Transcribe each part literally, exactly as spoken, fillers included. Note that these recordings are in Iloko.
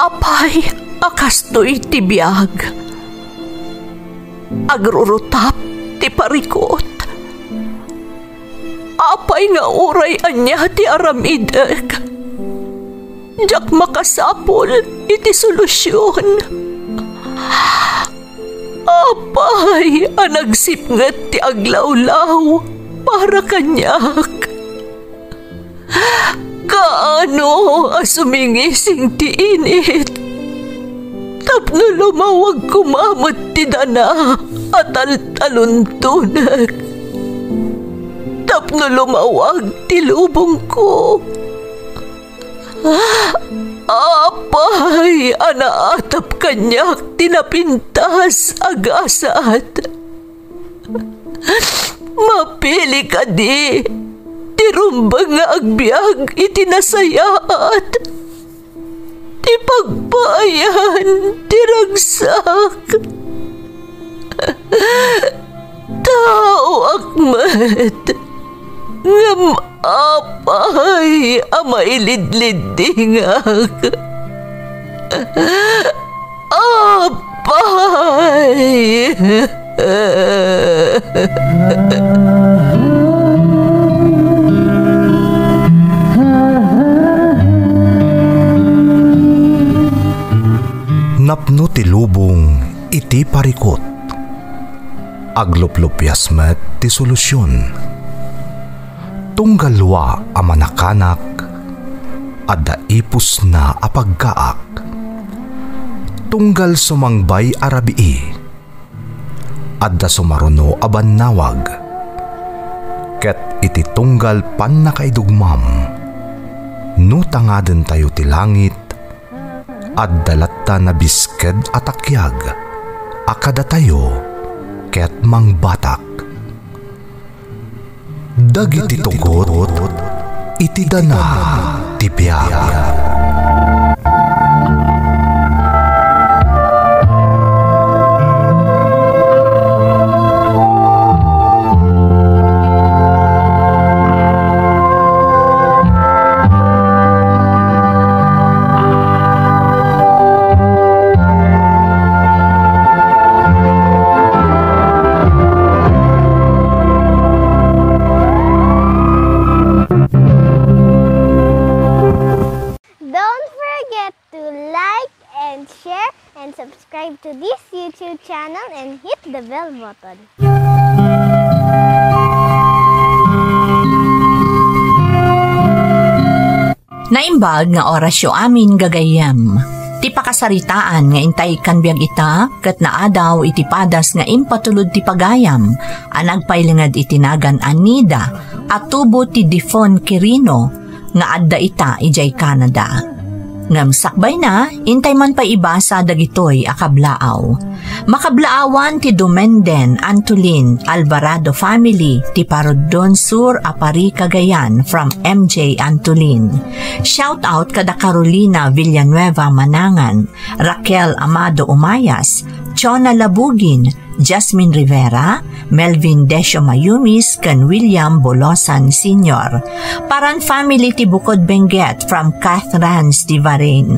Apay a kastoy ti biag? Agrurutap ti parikut. Apay nga uray ania ti aramidek, diak makasapul iti solusion. Apay a nagsipnget ti aglawlaw para kaniak? Kaano a sumingising ti init tapno lumawag koma met ti dana a taltaluntonek, tapno lumawag ti lubongko? Apay a naatap kaniak ti napintas a gasat? Mapili kadi ti rumbeng nga agbiag iti nasayaat, ti pagpaayan ti ragsak? Taoak met, ngem apay a mailidliddingak? Apay! Napno ti lubong iti parikut. Agluplupias met ti solusion. Tunggal lua a manakanak, adda ipusna a pagkaak. Tunggal sumangbay a rabii, adda sumaruno a bannawag. Ket iti tunggal pannakaidugmam, no tangadentayo ti langit, adda latta nabisked a takiag a kadatayo ket mangbatak. Dagiti tugot iti dana ti biag. Don't forget to like and share and subscribe to this YouTube channel and hit the bell button. Naimbag nga orasyo amin, gagayyem. Ti pakasaritaan nga intay kan biag ita ket naadaw iti padas nga impatulod ti pagayam a nagpailinged iti nagan a Nida a tubo ti Difon Quirino nga adda ita idiay Canada. Ngem sakbayna, intay man pay ibasa dagitoy a kablaaw. Makablaawan ti Dumenden Antolin Alvarado family ti Paruddon Sur a Pari, Cagayan from M J Antolin. Shout out kada Carolina Villanueva Manangan, Raquel Amado Umayas, Chona Labugin, Jasmine Rivera, Melvin Decio Mayumis, ken William Bolosan Senior. Paran family ti Bukod Benguet from Cathrans Divarain.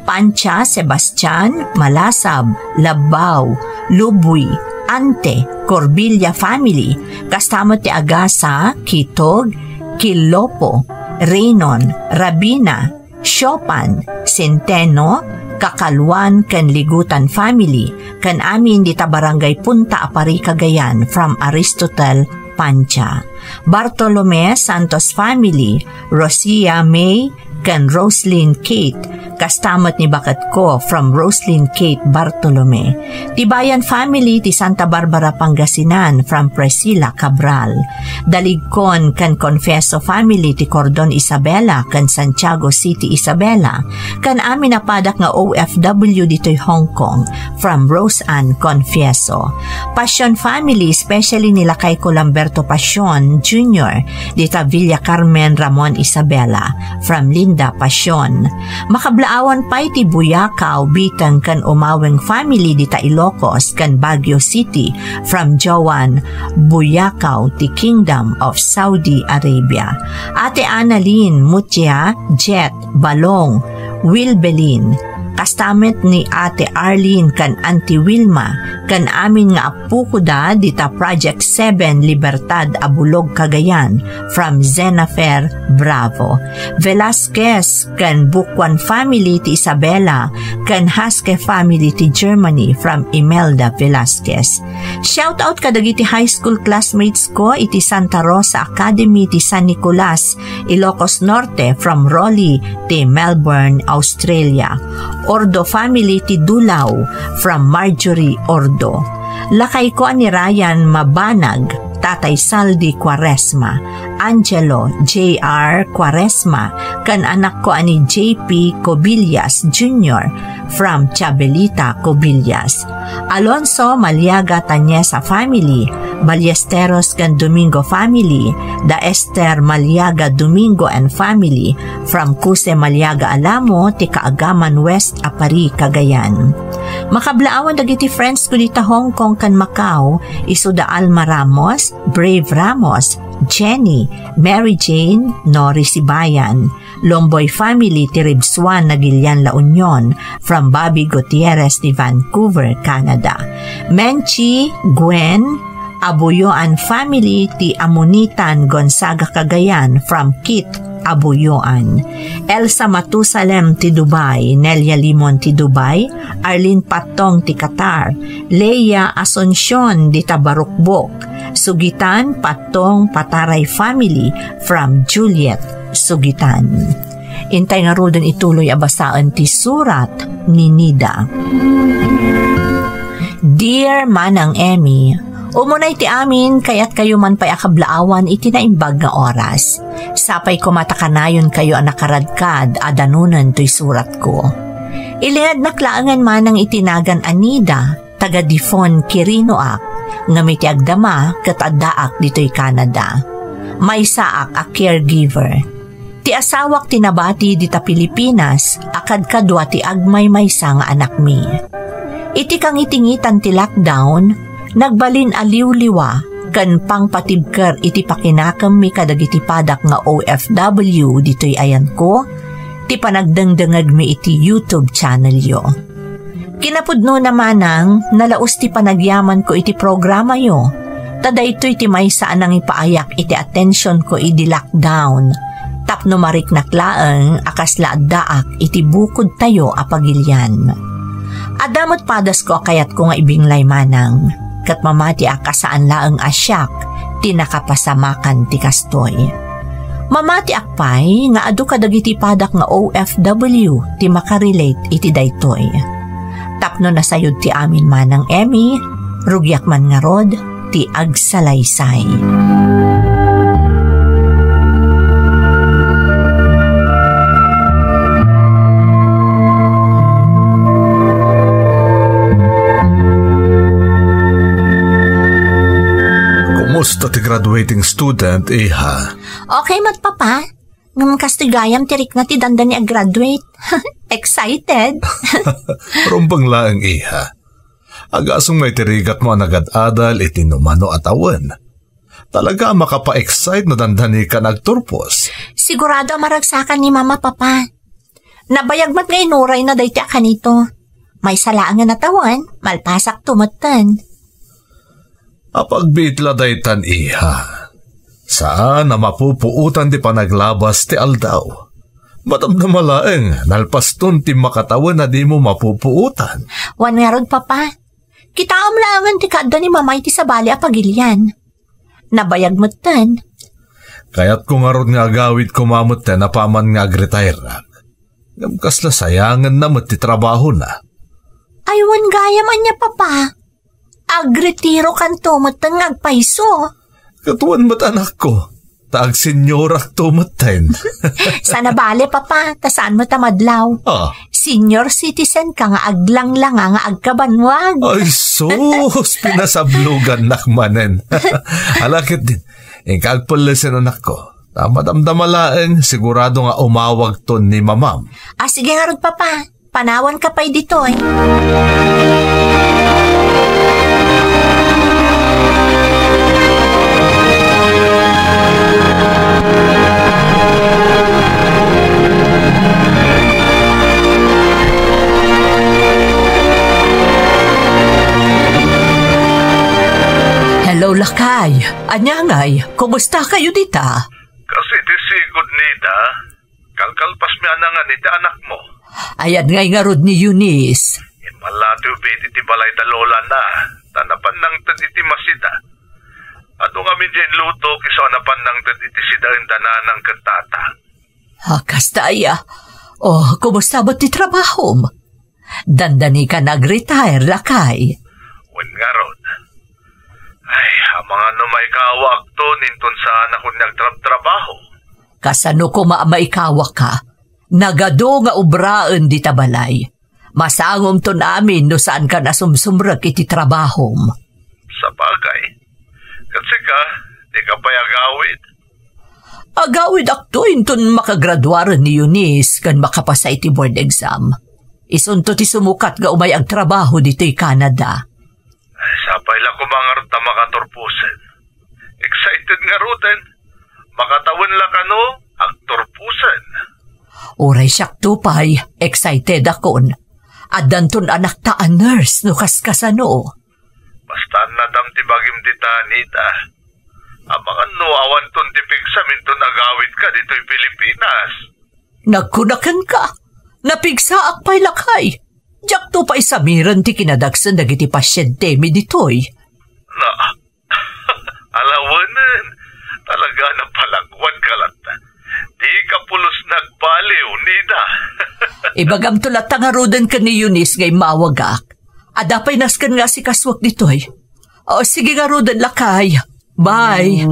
Pancha, Sebastian, Malasab, Labbao, Lubui, Ante, Corbilla family, kasta met ti Agasa, Kitog, Kilopo, Renon, Rabina, Siopan, Centeno, Kakaluan, ken Ligutan family, ken amin dita Barangay Punta a Pari, Cagayan from Aristotel Pancha. Bartolome Santos family, Rosia May, ken Roslyn Kate, kasta met ni baketko from Roslyn Kate Bartolome. Tibayan family ti Santa Barbara, Pangasinan from Priscilla Cabral. Daligkon ken Confeso family ti Cordon Isabela ken Santiago City Isabela, ken amin a padak nga O F W ditoy Hong Kong, from Rose Ann Confeso. Passion family, especially ni lakayko Lamberto Passion Junior, dita Villa Carmen Ramon Isabela, from Linda Passion. Makablaawan pay ti Buyakaw, Biteng ken Umaweng family dita Ilocos ken Baguio City, from Joan Buyakaw ti Kingdom of Saudi Arabia. Ate Annalyn, Mutia, Jet, Balong, Wilbelin, Kasta met ni Ate Arlene ken Auntie Wilma, ken amin nga appokoda dita Project seven Libertad a Bulog, Cagayan, from Zenafer Bravo. Velasquez ken Bukuan family ti Isabela, ken Haske family ti Germany, from Imelda Velasquez. Shout out kadagiti high school classmates ko iti Santa Rosa Academy ti San Nicolas, Ilocos Norte, from Rolly ti Melbourne, Australia. Ordo family ti Dulaw, from Marjorie Ordo. Lakayko a ni Ryan Mabanag, Tatay Saldi Cuaresma, Angelo J R Cuaresma, ken anakko a ni J P Cobillas Junior, from Chabelita, Cobillas. Alonso Maliaga Tanyesa family, Ballesteros ken Domingo family, da Esther Maliaga Domingo and family, from Cuse Maliaga Alamo ti Kaagaman West a Pari, Cagayan. Makablaawan dagiti friends ko dita Hong Kong ken Macau, isu da Alma Ramos, Brave Ramos, Jenny, Mary Jane, Nori Sibayan, Lomboy family ti Ribsuan, Nagilian, La Union, from Bobby Gutierrez ti Vancouver, Canada. Menchi, Gwen, Abuyoan family ti Amunitan, Gonzaga, Cagayan, from Kit, Abuyoan. Elsa Matusalem ti Dubai, Nelia Limon ti Dubai, Arlene Patong ti Qatar, Leia Asuncion dita Barukbok, Sugitan, Patong, Pataray family, from Juliet Sugitan. Intay ngaruden ituloy a basaen ti surat ni Nida. Dear Manang Emmy, umunay ti amin, kayatkayo man pay a kablaawan iti naimbag nga oras. Sapay koma ta kanayonkayo a nakaradkad a danunen toy suratko. Ilingednak laengen manang iti nagan a Nida, taga Difon, Quirinoak, ngem iti agdama ket addaak ditoy Canada. Maysaak a caregiver. Ti asawak ti nabati dita Pilipinas a kadkadua ti agmaymaysa nga anakmi. Iti kangitingitan ti lockdown, nagbalin a liwliwa ken pangpatibker iti pakinakemmi kadagiti padak nga O F W ditoy ayanko, ti panagdengdengegmi iti YouTube channelyo. Kinapudnona manang, nalaus ti panagyamanko iti programayo, ta daytoy ti maysa a nangipaayak iti attentionko idi lockdown, tapno mariknak laeng a kasla addaak iti bukodtayo a pagilian. Adda met padasko a kayatko nga ibinglay manang, ket mamatiak a saan laeng a siak ti nakapasamakan ti kastoy. Mamatiak pay nga adu kadagiti padak nga O F W ti makarelate iti daytoy. Tapno nasayod ti amin manang Emmy, rugiak man ngarud ti agsalaysay. Kumusta ti graduating student, iha? Okay met, Papa. Ngem kastoy gayam ti rikna ti dandani a graduate. Excited? Rumbeng laeng, iha. Agasem nga iti rigatmo a nagad-adal iti numano a tawen. Talaga a makapa-excite no dandanikan agturpos. Sigurado a maragsakan ni Mama, Papa. Nabayag met nga inurayna daytoy a kanito. Maysa laengen a tawen, malpasakto metten. Apagbiit la daytan, iha. Saan a mapupuotan ti panaglabas ti aldaw. Madamdama laeng, nalpaston ti makatawen a dimo mapupuotan. Wen ngarud, Papa. Kitaem laengen ti kaadda ni Mama iti sabali a pagilian. Nabayag metten. Kayatko ngarud nga agawid koma metten apaman nga agretire-ak. Ngem kasla sayangenna met ti trabahona. Ay, wen gayam ania, Papa? Agretirokanto metten nga agpayso. Ket wen met, anakko, ta agseniorakto metten. Saan a bale, Papa, ta saan met a madlaw. Ah. Senior citizen ka nga aglanglanga nga agkabanwag. Ay, sus, pinasablogannak manen. Ala ketdin, inka agpellesen, anakko. Ta madamdama laeng, sigurado nga umawagton ni Mamam. Ah, sige ngarud, Papa. Panawanka pay ditoy. Ay, ania ngay, kumusta kayo dita? Kas iti sigud, Nida, kalkalpasmi a nangan iti anakmo. Ayan ngay ngarud ni Eunice. Inmallatiw pay iti balay da lolana, ta napan nangted iti masida. Adu ngamin diay inlutok isu a napan nangted iti sidaen da nanang ken tata. Ah, kasta aya. Oh, kumusta met ti trabahom? Dandani ka nag-retire, lakay? Wen ngarud. Ay, amangan no maikawakton inton saanakon nga agtrabtrabaho. Kasano koma a maikawaka? Nagadu nga obraen dita balay. Masangomton amin no saankan a sumsumrek iti trabahom. Sabagay. Ket sika, dika pay agawid? Agawidakto inton makagraduaren ni Eunice ken makapasa iti board exam. Isunto ti sumukat nga umay agtrabaho ditoy Canada. Ay, sapay la koma ngarud ta makaturposen. Excited ngaruden. Makatawen la kano, agturposen. Uray siakto pay, excited akon. Addanton anakta a nurse no kaskasano. Basta nadam ti bagim dita, Nida. Amangan no awanton ti pigsa inton agawidka ditoy Pilipinas. Nagkuna kenka, napigsaak pay lakay. Diakto pay samiren ti kinadagsen dagiti pasientemi ditoy. Na, alawenen, talaga napalagwan ka latta. Di ka pulos nagbaliw, Nida. Ibagamto latta ngaruden ken ni Eunice nga immawagak. Adda pay nasken nga asikasuak ditoy. O, sige ngaruden, lakay. Bye.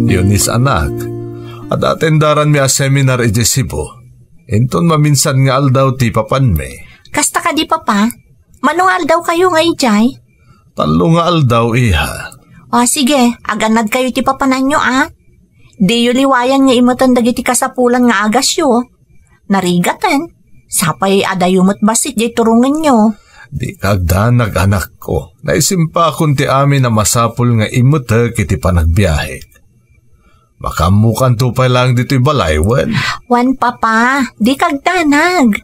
Eunice, anak, adda atendaranmi a seminar idiay Cebu. Inton maminsan nga aldaw ti papanmi. Kasta kadi, Papa? Mano nga aldaw kayo nga idiay? Tallo nga aldaw, iha. O, sige, agannad kayo ti papananyo, a. Diyo liwayan nga imeten dagiti kasapulan nga agasyo. Narigaten. Sapay adayo met bassit diay turongenyo. Di ka agdanag, anakko. Naisimpakon ti amin a masapul nga imetek iti panagbiahek. Makaammokanto pay laeng ditoy balay, wen? Wen, Papa, di kagdanag.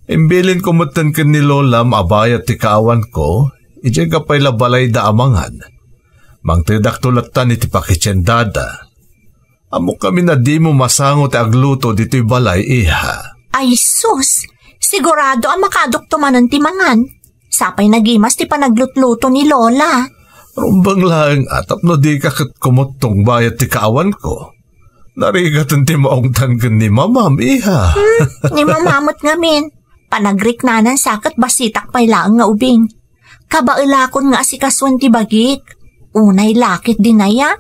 Imbilinko metten ken ni Lolam a bayat ti kaawanko, idiay gapay la balayda a mangan. Mangtedakto lattan iti pakitiendada. Ammok ngamin a dimo masango ti agluto ditoy balay, iha. Ay, sus! Sigurado a makadokto manen ti mangan. Sapay nagimas ti panaglutluto ni Lola. Rumbeng laeng a tapno dika ket kumuttong bayat ti kaawanko. Narigaten ti maungtan ken ni Mamam, iha. Hmm, ni Mama met ngamin. Panagriknanan sa ket bassitak pay laeng nga ubing. Kabaelakon nga asikasuen ti bagik. Unay lakit dinaya.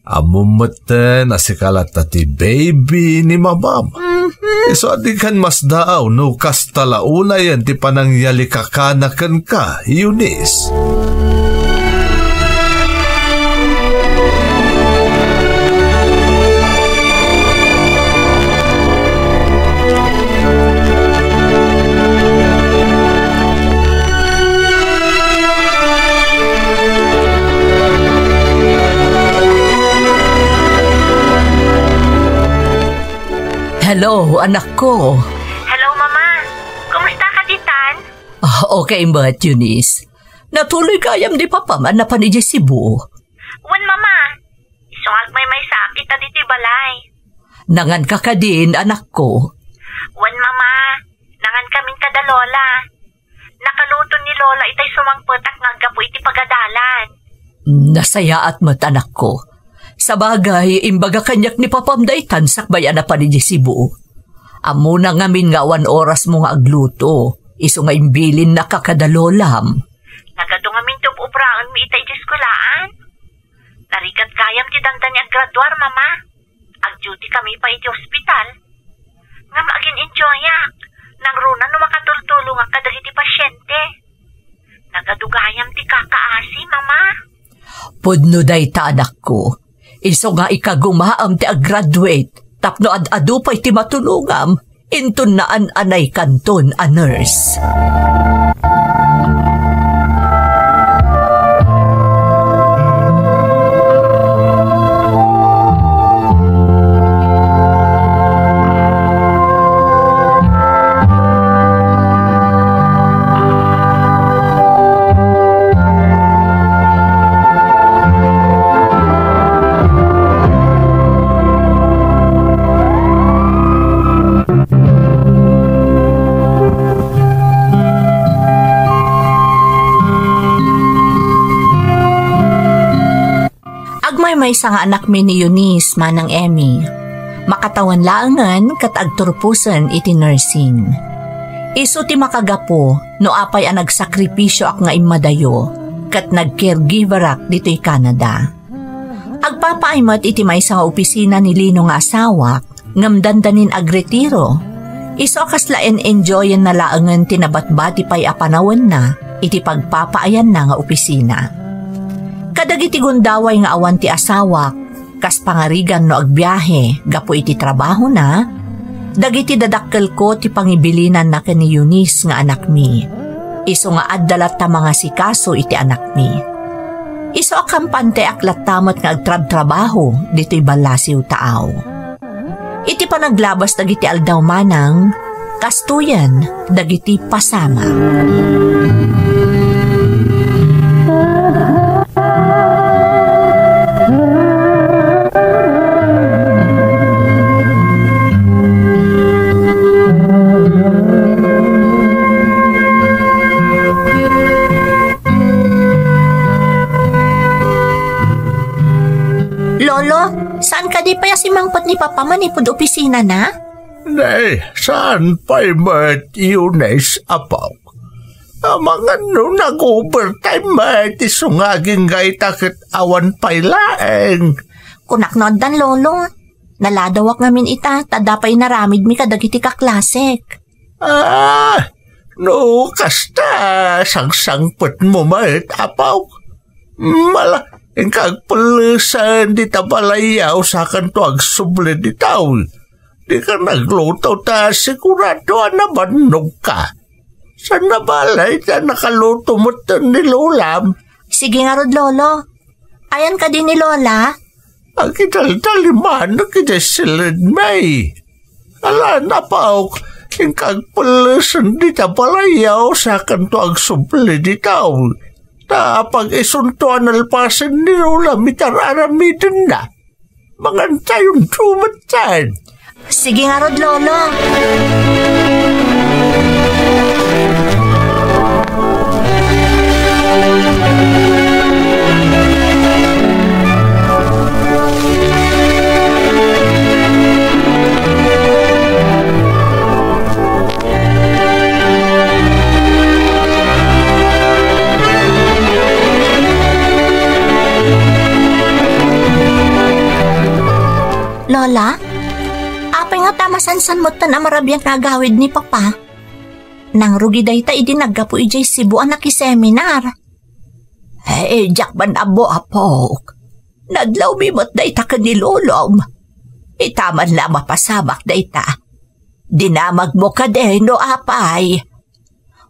Ammom metten a sika latta ti baby ni Mamam. Mhm. Isu a dikan masdaaw no kasta la unayen ti panangyalikakana kenka, Eunice. Hello, anakko. Hello, Mama. Kumusta ka ditan? Ah, okay met, Eunice. Natuloy gayam ni Papam a napan idiay Cebu. Wen, Mama. Isu nga agmaymaysaak ita ditoy balay. Nangan ka kadin, anakko? Wen, Mama. Nangan kamin kada Lola. Nakaluto ni Lola itay sumangpetak nga aggapu iti pagadalan. Nasayaat met, anakko. Sabagay, imbaga kaniak ni Papam daytan sakbay a napan idiay Cebu. Ammona ngamin nga awan orasmo nga agluto, isu nga imbilinna ka kada Lolam. Nagadu ngamin ti ub-ubraenmi ita idiay eskuelaan. Narigat gayam ti dandani a graduar, Mama. Ag-duty kami pay iti ospital. Ngem agin-enjoyak. Nangruna no makatultulongak kadagiti pasiente. Nagadu gayam ti kakaasi, Mama. Pudno dayta, anakko. Isu nga ikagumaam ti ag-graduate tapno ad-adu pay ti matulongam inton naan-anaykanton a nurse. Maysa nga anakmi ni Eunice, Manang Emmy. Makatawen laengen ket agturposen iti nursing. Isu ti makagapu no apay a nagsakripisioak nga immadayo ket nag-caregiverak ditoy Canada. Agpapaay met iti maysa nga opisina ni Lino nga asawak, ngem dandanin agretiro. Isu a kasla en-enjoyenna laengen ti nabatbati pay a panawenna iti pagpapaayanna nga opisina. Kadagiti gundaway nga awan ti asawak, kas pangarigan no agbiahe gapu iti trabahona, dagiti dadakkelko ti pangibilinanna ken ni Eunice nga anakmi. Isu nga adda latta mangasikaso iti anakmi. Isu a kampanteak latta met nga agtrabtrabaho ditoy ballasiw taaw. Iti panaglabas dagiti aldaw manang, kastoyen dagiti pasamak. Lolo, saan kadi pay a simangpet ni Papa manipud opisinana? Nay, saan pay met, Eunice, apok? Amangan no nag-overtime met, isu nga agingga ita ket awan pay laeng. Kunak no addan, Lolo. Naladawak ngamin ita, ta adda pay inaramidmi kadagiti kaklasek. Ah, no kasta, sangsangpetmo met, apok. Mala, inka agpellesen dita balayyo, sakanto agsubli dita. Dika nagluto ta sigurado a nabannogka. Saan a balay ta nakaluto metten ni Lolam? Sige ngarud, Lolo. Ayan kadi ni Lola? Agidaldalimanek iti siledmi. Ala, apok, inka agpellesen dita balayyo, sakanto agsubli dita. Ta apag-isunto a nalpasen ni Lolam iti ar-aramidenna. Mangantayonto metten. Sige ngarud, Lolo. Lola, apay ngata a masansan metten a marabiat nga agawid ni Papa? Nangrugi dayta idi naggapu idiay Cebu a nakiseminar. Eh, diak man ammo, apok. Nadlawmi met dayta ken ni Lolom. Ita man la a mapasamak dayta. Dinamagmo kadi no apay?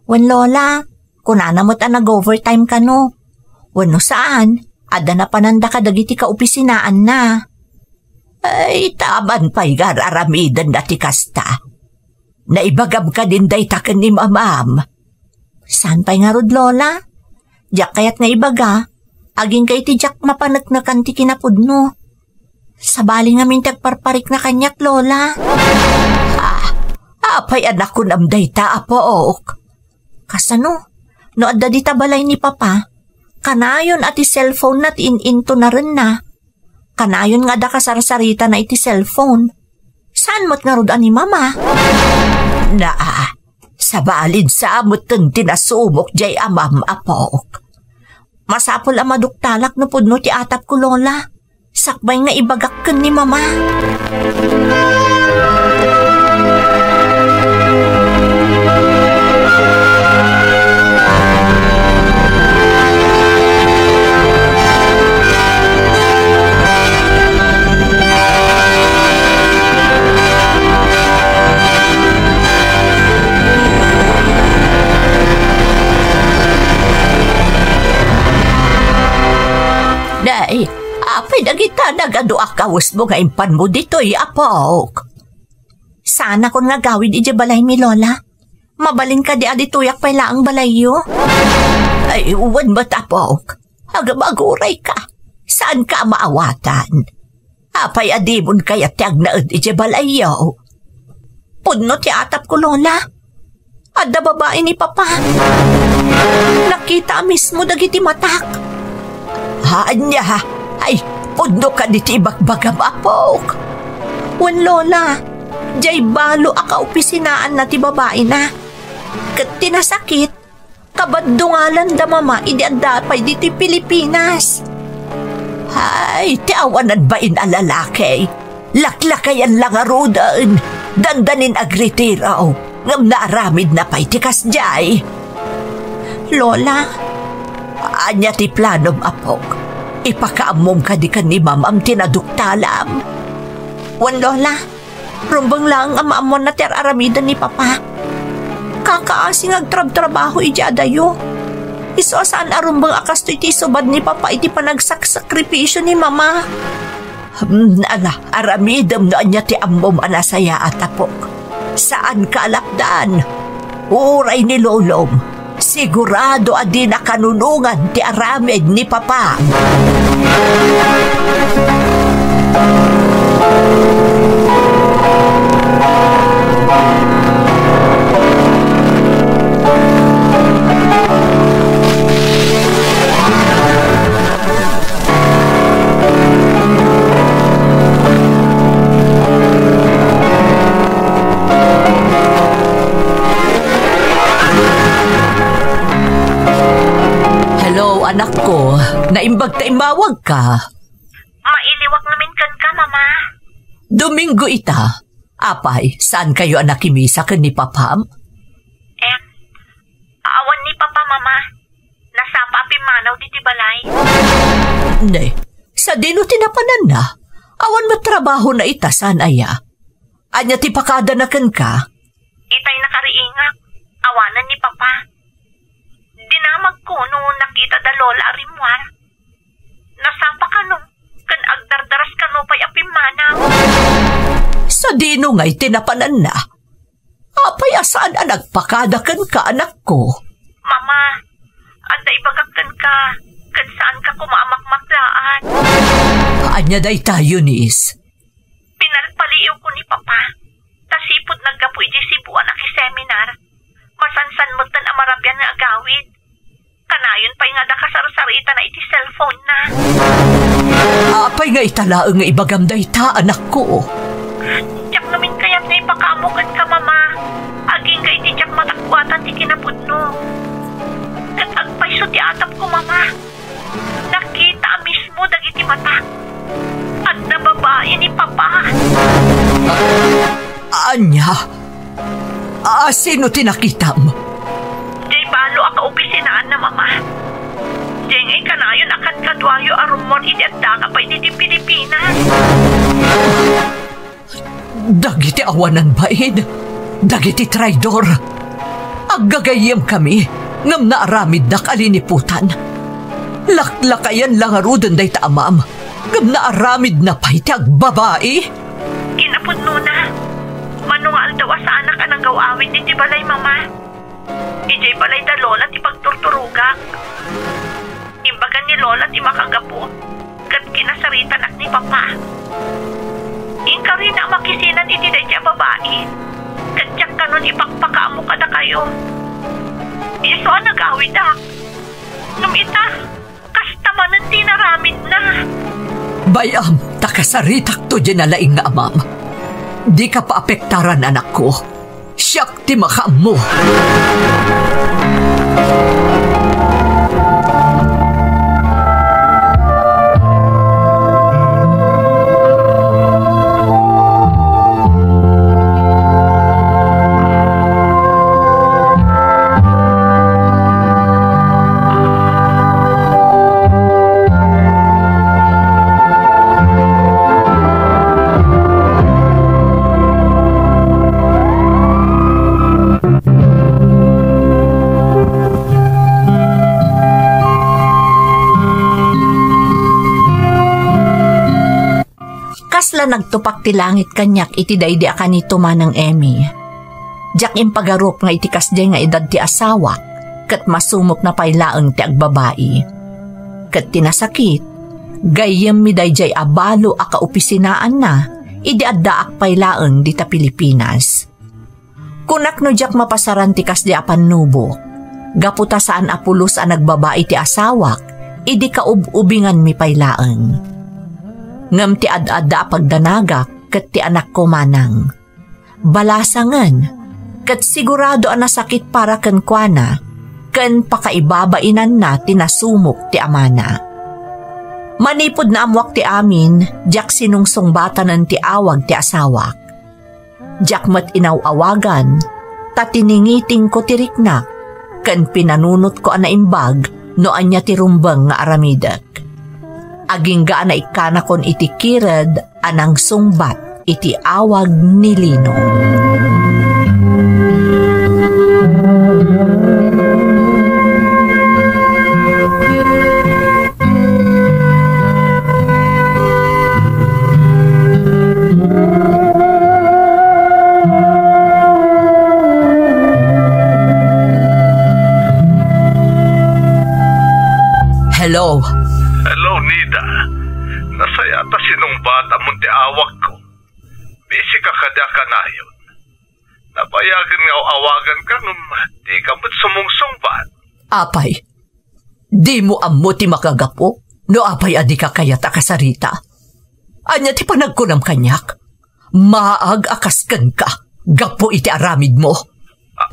Wen, Lola, kunana met a nag-overtime kano. Wenno saan, adda napananda kadagiti kaopisinaanna. Ay, ita man pay nga ar-aramidenna ti kasta. Naibagam kadin dayta ken ni mamam? Saan pay ngarud, Lola? Diak kayat nga ibaga, agingga iti diak mapaneknekan ti kinapudno. Sabali ngamin ti agparparikna kaniak, Lola. Ah, apay a nakunam dayta, apok? Kasano? No adda dita balay ni Papa, kanayon a ti cellphone na ti in-intunarenna. Kanayon nga adda kasarsaritana iti cellphone. Saan met ngarud a ni Mama? Naa, sabalin sa metten ti nasumok diay amam, apok. Masapul a maduktalak no pudno ti atapko, Lola. Sakbay nga ibagak ken ni Mama. Nay, apay dagita nagadu a kawesmo nga impanmo ditoy, apok? Saanakon nga agawid idiay balaymi, Lola. Mabalin kadi a ditoyak pay laeng balayyo? Ay, wen met, apok. Agmagurayka. Saanka a maawatan. Apay a dimon kayat ti agnaed idiay balayyo? Pudno ti atapko, Lola. Adda babai ni Papa. Nakita a mismo dagiti matak. Ania? Ay, Udno kadi ti ibagbagam, apok? Wen, Lola, diay balo a kaopisinaanna ti babaina. Ket ti nasakit, kabaddungalan da Mama idi adda pay ditoy Pilipinas. Ay, ti awanan bain a lalaki. Laklakayan la ngaruden. Dandanin agritiro. Ngem naaramidna pay ti kasdiay. Lola, ania ti planom, apok? Ipakaammom kadi ken ni Mamam ti naduktalam? Wen, Lola, rumbeng laeng a maammoanna ti ar-aramiden ni Papa. Kakaasi nga agtrabtrabaho idiay adayo. Isu a saan a rumbeng a kastoy ti isubad ni Papa iti panagsaksakripisio ni Mama. Hmm, ala, aramidem no ania ti ammom a nasayaat, apok. Saanka a lapdan. Uray ni Lolom, sigurado a dina kanunongan ti aramid ni Papa. Hello, anakko. Naimbag ta immawagka. Mailiwak ngamin kenka, Mama. Domingo ita. Apay, saankayo a nakimisa ken ni Papam? Em, awan ni Papa, Mama. Nasapa a pimmanaw ditoy balay. Ne, sadino ti napananna? Awan met trabahona ita, saan aya? Ania ti pakadana kenka? Itay nakariingak, awanen ni Papa. Dinamagko no nakita da Lola a rimmuar. Nasapa kano ken agdardaras kano pay a pimmanaw. Sadino ngay ti napananna? Apay a saan a nagpakada kenka, anakko? Mama, adda ibagak kenka, ket saanka koma a makmaklaan. Ania dayta, Eunice? Pinalpaliiwko ni Papa, ta sipud naggapu idiay Cebu a nakiseminar, masansan metten a marabian nga agawid. Kanayon pay nga adda kasarsaritana iti cellphone-na. Apay nga ita laeng nga ibagam dayta, anakko? Diak ngamin kayat nga ipakaammo kenka, Mama, agingga iti diak madakkuatan ti kinapudno. Ket agpayso ti atapko, Mama. Nakita a mismo dagiti matak. Adda babai ni Papa. Ania? A, sino ti nakitam? Diay balo a kaopisinaanna, Mama. Diay ngay kanayon a kadkaduayo a rummuar idi addaka pay ditoy Pilipinas. Dagiti awanan bain, dagiti traidor. Aggagayyemkami, ngem naaramiddak a liniputan. Laklakayan la ngaruden dayta amam, ngem naaramidna pay ti agbabai. Kinapudnona, mano nga aldaw a saanak a nagaw-awid iti balay, Mama. Idiay balay da Lola ti pagturturogak. Imbagan ni Lola ti makagapu, ket kinasaritanak ni Papa. Inkarina a makisinan iti daydiay a babai, ket diak kanon ipakpakaammo kadakayo. Isu a nagawidak. Ngem ita, kasta manen ti inaramidna. Bay-am, ta kasaritakto diay nalaing nga amam. Dika paapektaran, anakko. Siak ti makaammo. Kasla nagtupak ti langit kaniak iti daydi a kanito, Manang Emmy. Diak impagarup nga iti kasdiay nga edad ti asawak, ket masumokna pay laeng ti agbabai. Ket ti nasakit, gayyemmi daydiay a balo a kaopisinaanna idi addaak pay laeng dita Pilipinas. Kunak no diak mapasaran ti kasdi a pannubok, gapu ta saan a pulos a nagbabai ti asawak idi kaub-ubinganmi pay laeng. Ngem ti ad-adda a pagdanagak ket ti anakko manang. Balasangen, ket sigurado a nasakit para kenkuana, ken pakaibabainanna ti nasumok ti amana. Manipud naammoak ti amin, diak sinungsungbatanen ti awag ti asawak. Diak met inaw-awagan, ta tiningitingko ti riknak, ken pinanunotko a naimbag no ania ti rumbeng nga aramidek. Agingga a naikkanakon iti kired a nangsungbat iti awag ni Lino. Hello. Hello, Nida. Nasayaat a sinungbatamon ti awagko. Busy ka kadi a kanayon. Nabayagen nga aw-awaganka ngem di ka met sumungsungbat. Apay, dimo ammo ti makagapu no apay a dika kayat a kasarita. Ania ti panagkunam kaniak? Maag a kas kenka gapu iti aramidmo. A-,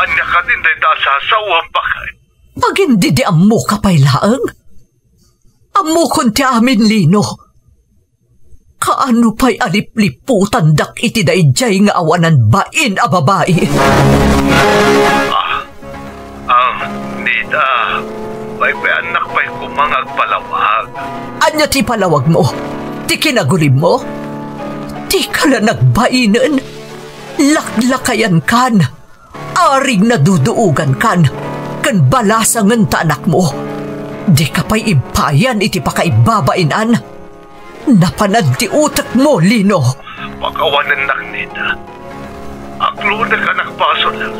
ania kadin dayta a sasawem, baket? Agin-, di, di ammoka pay laeng? Ammokon ti amin, Lino. Kaano pay a lipliputandak iti daydiay nga awanan bain a babai? Ah, ah, Nida, paypayannak pay koma nga agpalawag. Ania ti ipalawagmo? Ti kinagulibmo? Dika la nagbainen? Laklakayankan. Arig naduduogankan ken balasangen ta anakmo. Dika pay impayan iti pakaibabainan. Napanad ti utekmo, Lino. Pakawanennak, Nida. Aklodek a nagbasolek.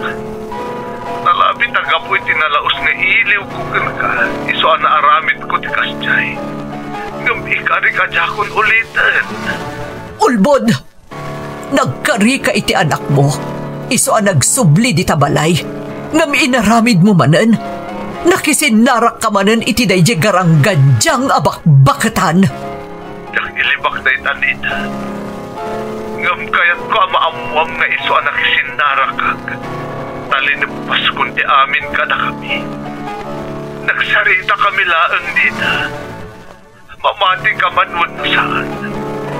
Nalabit a gapu iti nalaus nga iliwko kenka, isu a naaramidko ti kasdiay. Ngem ikarik a diakon uliten. Ulbod! Nagkarika iti anakmo, isu a nagsubli dita balay, ngem inaramidmo manen, nakisinnarakka manen iti daydiay garanggandiang a bakbaketan. Diak ilibak dayta, Nida. Ngem kayatko a maammuam nga isu a nakisinnarakak, ta lineppaskon ti amin kadakami. Nagsaritakami laeng, Nida. Mamati ka man wenno saan,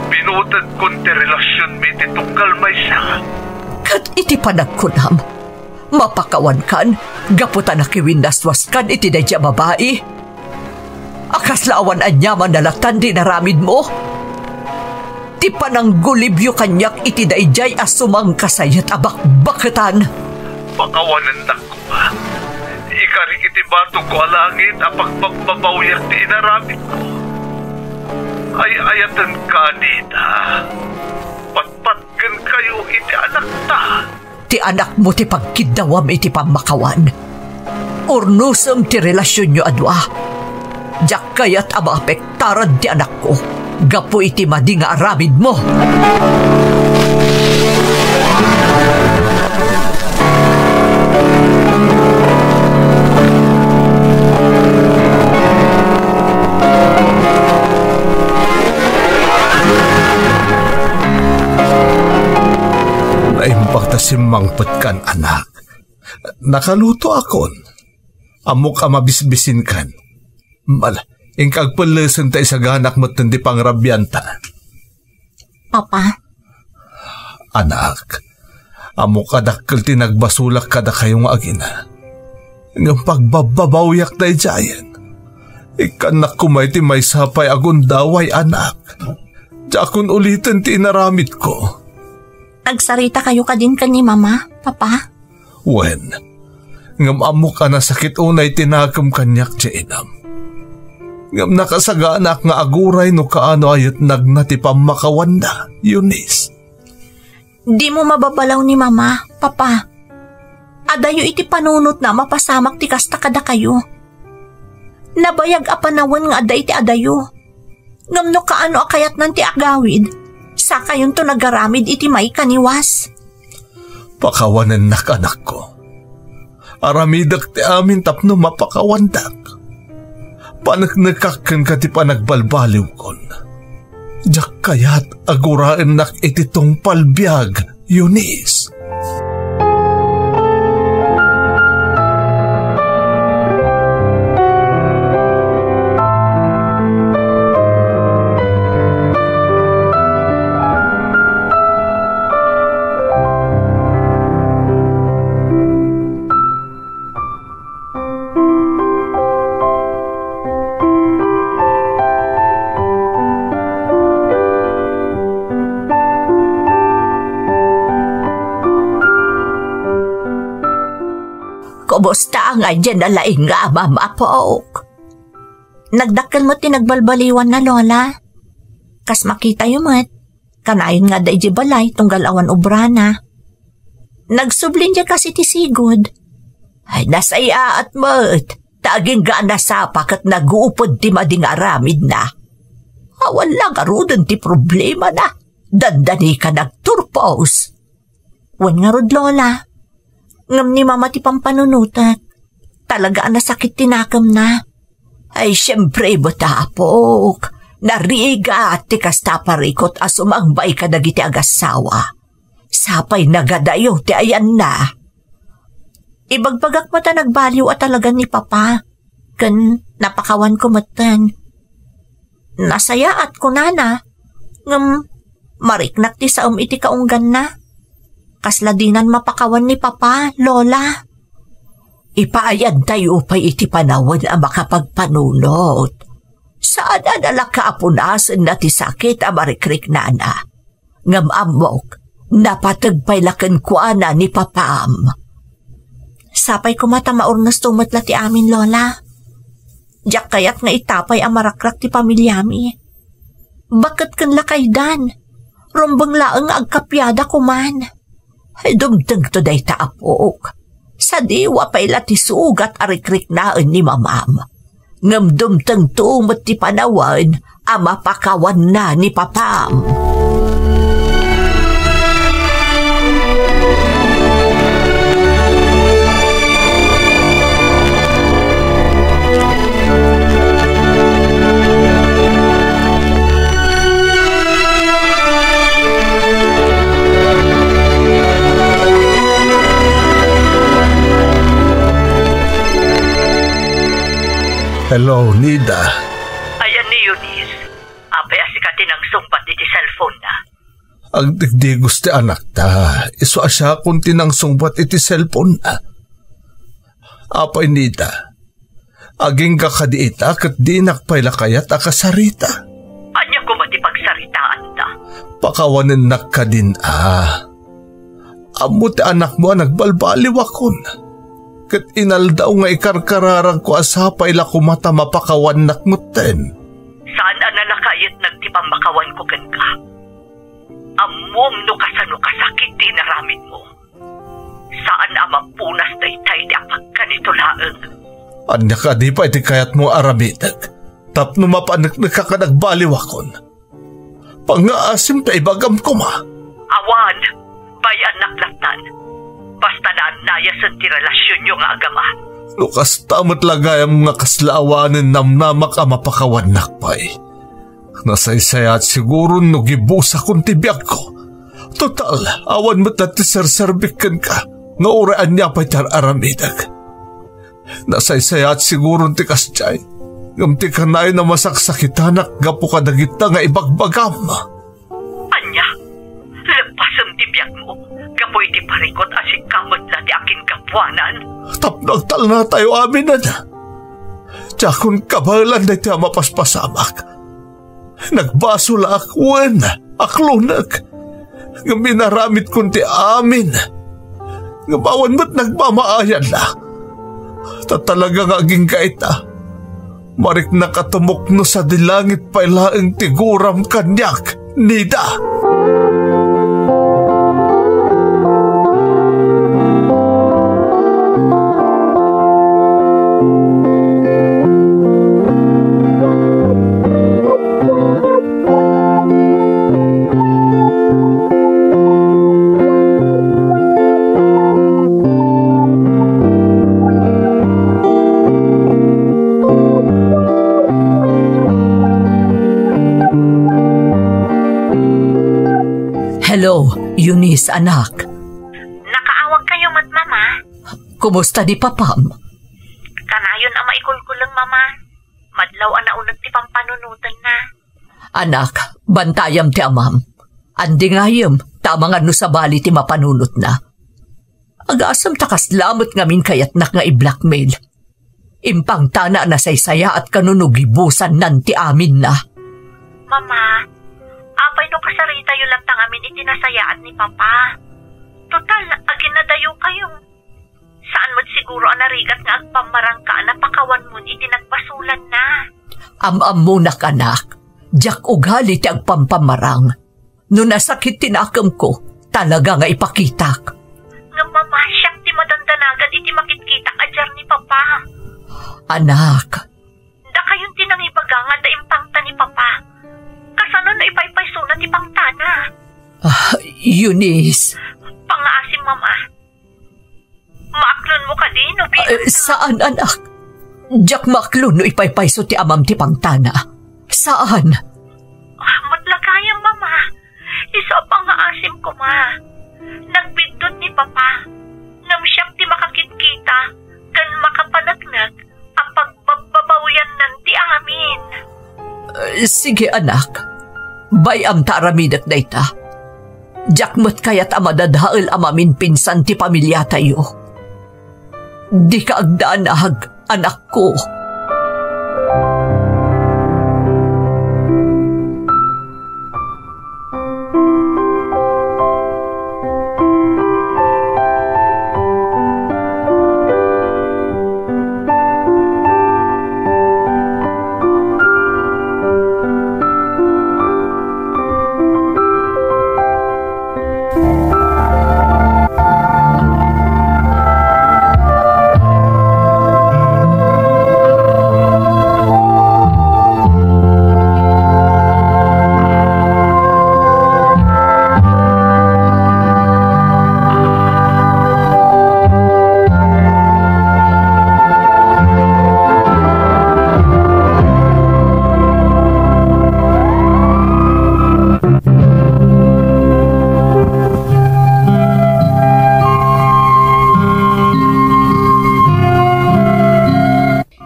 pinutedkon ti relasionmi iti tunggal maysa. Ket iti panagkunam, mapakawankan gapu ta nakiwinnaswaskan iti daydiay a babai? A kasla awan aniamanna latta ti inaramidmo? Ti pananggulibyo kaniak iti daydiay a sumangkasayat a bakbaketan. Pakawanennak Ikarik iti batogko a langit a pagbabbabawiak ti inaramidko. Ay-ayatenka, Nida. Patpatgenkayo iti anakta. Ti anakmo ti pagkiddawam iti pammakawan. Urnosem ti relasionyo a dua. Diak kayat a maapektaran ti anakko gapu iti madi nga aramidmo. Naimbag ta simmangpetkan, anak. Nakalutoakon. Ammok a mabisbisinkan. Mal, inka agpellesen ta isaganak metten ti pangrabianta. Papa. Anak, ammok a dakkel ti nagbasolak kadakayo nga agina. Ngem pagbabbabawiak daydiayen. Ikkannak koma iti maysa pay a gundaway, anak. Diakon uliten ti inaramidko. Agsaritakayo kadin ken ni Mama, Papa? Wen, ngem ammok a nasakit unay ti nakem kaniak ti inam. Ngem nakasaganaak nga aguray no kaano a yetnagna ti pammakawanna, Eunice. Dimo mababalaw ni Mama, Papa. Adayo iti panunotna a mapasamak ti kasta kadakayo. Nabayag a panawen nga adda iti adayo. Ngem no kaano a kayatnan ti agawid, sakayonto nagaramid iti maikaniwas. Pakawanennak, anakko. Aramidek ti amin tapno mapakawandak. Paneknekak kenka ti panagbalbaliwkon. Diak kayat a guraennak iti tungpal biag, Eunice. Kumusta ngay diay nalaing nga amam, apok? Nagdakkel met ti nagbalbaliwanna, Lola. Kas makitayo met, kanayon nga adda idiay balay tunggal awan obrana. Nagsublin diay kas iti sigud. Ay, nasayaat met, ta agingga a nasapa ket nagupod ti madi nga aramidna. Awan la ngaruden ti problemana, dandani ka nagturpos. Wen ngarud, Lola. Ngem ni Mama ti pampanunotek. Talaga a nasakit ti nakemna. Ay, siempre, met, apok. Narigat ti kasta a parikut a sumangbay kadagiti agassawa. Sapay nagadayo ti ayanna. Ibagbagak met a nagbaliw a talaga ni Papa, ken napakawanko metten. Nasayaat, kunana, ngem mariknak ti saem iti kaungganna. Kasla dinan mapakawan ni Papa, Lola. Ipaayadtayo pay iti panawen a makapagpanunot. Saan a nalaka a punasenna ti sakit a marikriknana. Ngem ammok, napateg pay la kenkuana ni Papam. Sapay koma ta maurnesto met la ti amin, Lola. Diak kayat nga itapay a marakrak ti pamiliami. Baket ken lakaydan, rumbeng laeng nga agkapiada koman. Ay, dumtengto dayta, apok. Sadiwa pay la ti sugat a rikriknaen ni Mamam. Ngem dumtengto met ti panawen a mapakawanna ni Papam. Hello, Nida. Ayan ni Eunice. Apay a sika ti nangsungbat iti cellphone-na? Agdigdigos ti anakta. Isu a siakon ti nangsungbat iti cellphone-na. Apay, Nida, agingga kadi ita ket dinak pay la kayat a kasarita. Ania koma ti pagsaritaanta? Pakawanennak kadin a. Ammo ti anakmo a nagbaliwakon. Ket inaldaw nga ikarkararagko a sapay la koma ta mapakawannak metten. Saan a nalaka a yetneg ti pammakawanko kenka. Ammom no kasano kasakit ti inaramidmo. Saan a mapunas daytay ti apagkanito laeng. Ania kadi pay ti kayatmo nga aramidek tapno mapaneknekak a nagbaliwakon? Pangngaasim ta ibagam koma. Awan, bay-annak lattan. Basta naannayasen ti relasionyo nga agama. No kasta met la gayam nga kasla awanen namnamak a mapakawannak pay. Nasaysayaat siguron no gibusakon ti biagko. Total, awan met la ti serserbik kenka, nga uray ania pay ti ar-aramidek. Nasaysayaat siguron ti kasdiay, ngem ti kanayon a masaksakitanak gapu kadagita nga ibagbagam. Ania? Leppasem ti biagmo gapu iti parikut a sika met la ti akingapuanan? Tapno agtalnatayo aminen. Diakon kabaelan daytoy a mapaspasamak. Nagbasolak, wen, aklonek. Ngem inaramidkon ti amin. Ngem awan met nagmamaayanna. Ta talaga nga agingga ita. Mariknak a tumukno sadi langit pay laeng ti guram kaniak, Nida. Hello, Eunice, anak. Nakaawag kayo met, Mama? Kumusta di papam? Kanayon a maikulkuleng, Mama. Madlaw a nauneg ti pampanunotenna. Anak, bantayam ti amam. Andingayem, ta amangan no sabali ti mapanunotna. Agasem ta kasla met ngamin kayatnak nga i-blackmail. Impangtana a nasaysayaat kano no gibusannan ti aminna. Mama, apay no kasaritayo latta ngamin iti nasayaat ni Papa? Total, aginadayo kayo. Saan met siguro a narigat nga agpammarangka a napakawanmon iti nagbasolanna? Am-ammonak, anak. Diak ugali ti agpampammarang. No nasakit ti nakemko, talaga nga ipakitak. Ngem, Mama, siak ti madandanagan iti makitkitak a diar ni Papa. Anak. Dakayon ti nangibaga nga adda impangta ni Papa. Kasano no ipaypaysona ti pangtana? Ah, Eunice. Pangaasim, Mama. Maaklonmo kadi no bilang Eh, saan, anak? Diak maaklon no ipaypayso ti amam ti pangtana. Saan? Met la gayam, Mama. Isu a pangaasim koma. Nagbiddut ni Papa. Ngem siak ti makakitkita ken makapaneknek a pagbabbabawiannan ti amin. Eh, sige, anak. Bay-am ta aramidek dayta. Diak met kayat a madadael a mamimpinsan ti pamiliatayo. Dika agdanag, anakko.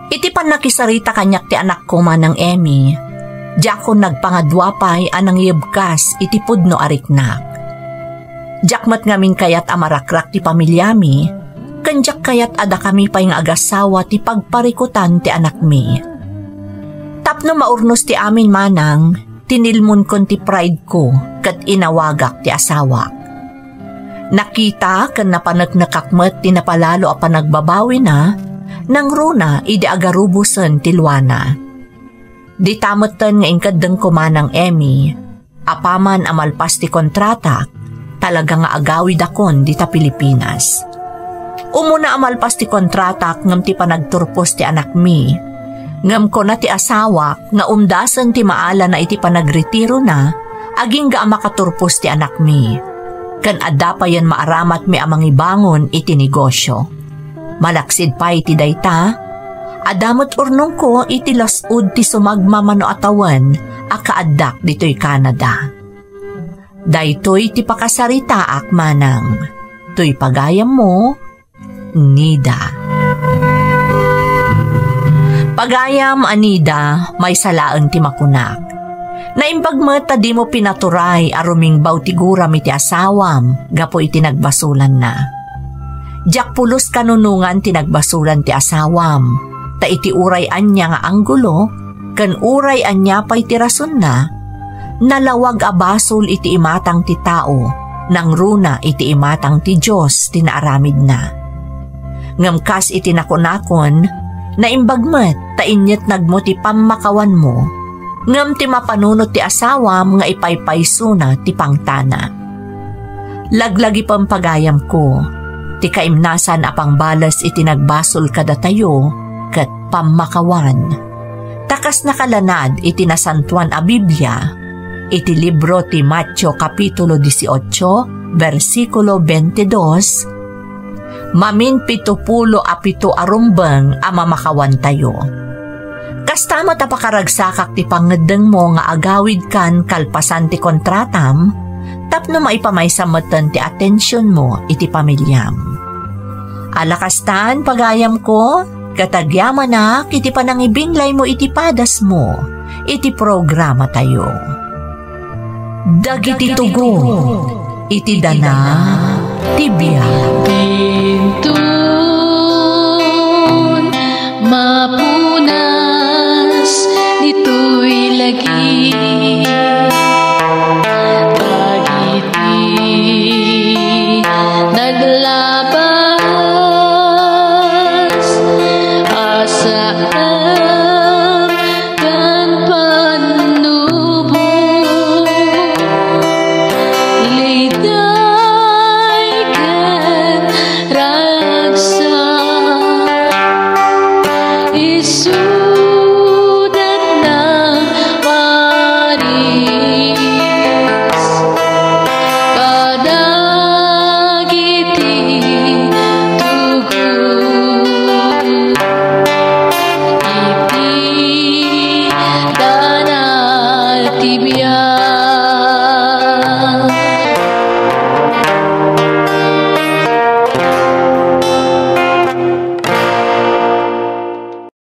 Iti pannakisarita kaniak ti anakko, Manang Emmy, diakon nagpangadua pay a nangyebkas iti pudno a riknak. Diak met ngamin kayat a marakrak ti pamiliami, ken diak kayat a dakami pay nga agasawa ti pagparikutan ti anakmi. Tapno maurnos ti amin, Manang, tinilmonkon ti pride ko ket inawagak ti asawak. Nakita ken napaneknekak met ti napalalo a panagbabawina, nangruna idi agarubosen ti luana. Dita metten nga inkeddengko, Manang Emmy, apaman a malpas ti kontratak, talaga nga agawidakon dita Pilipinas. Umuna a malpas ti kontratak ngem ti panagturpos ti anakmi. Ngem kuna ti asawak nga umdasen ti maalana iti panagretirona, agingga a makaturpos ti anakmi. Ken adda payen maaramatmi a mangibangon iti negosio. Malaksid pay iti dayta, adda met urnongko iti las-ud ti sumagmamano a tawen a kaaddak ditoy Canada. Daytoy ti pakasaritaak, Manang. Toy pagayammo, Nida. Pagayam a Nida, maysa laeng ti makunak. Naimbag met ta dimo pinaturay a rumingbaw ti guram iti asawam gapu iti nagbasolanna. Diak pulos kanunongan ti nagbasolan ti asawam, ta iti uray ania nga anggulo ken uray ania pay ti rasonna, nalawag a basol iti imatang ti tao, nangruna iti imatang ti Dios ti naaramidna. Ngem kas iti nakunakon, naimbag met ta inyetnagmo ti pammakawanmo, ngem ti mapanunot ti asawam nga ipaypaysona ti pangtana. Laglagipem, pagayamko, ti kaimnasan a pangbales iti nagbasol kadatayo ket pammakawan. Ta kas nakalanad iti Nasantoan a Biblia, iti libro ti Mateo, Kapitulo dieciocho, bersikulo veintidós, mamin pitopulo a pito a rumbeng a mamakawantayo. Kasta met a pakaragsakak ti pangngeddengmo nga agawidkan kalpasan ti kontratam, tapno maipamaysa metten ti atensionmo iti pamiliam. Ala kastan, pagayamko, ket agyamanak iti panangibinglaymo iti padasmo iti programatayo. Dagiti tugon iti dana ti biag. Inton mapunas ditoy lagi, dagiti naglabas a saan ken pannubo, liday ken ragsak, isudatna paris kadagiti tugon. Iti dana ti biag.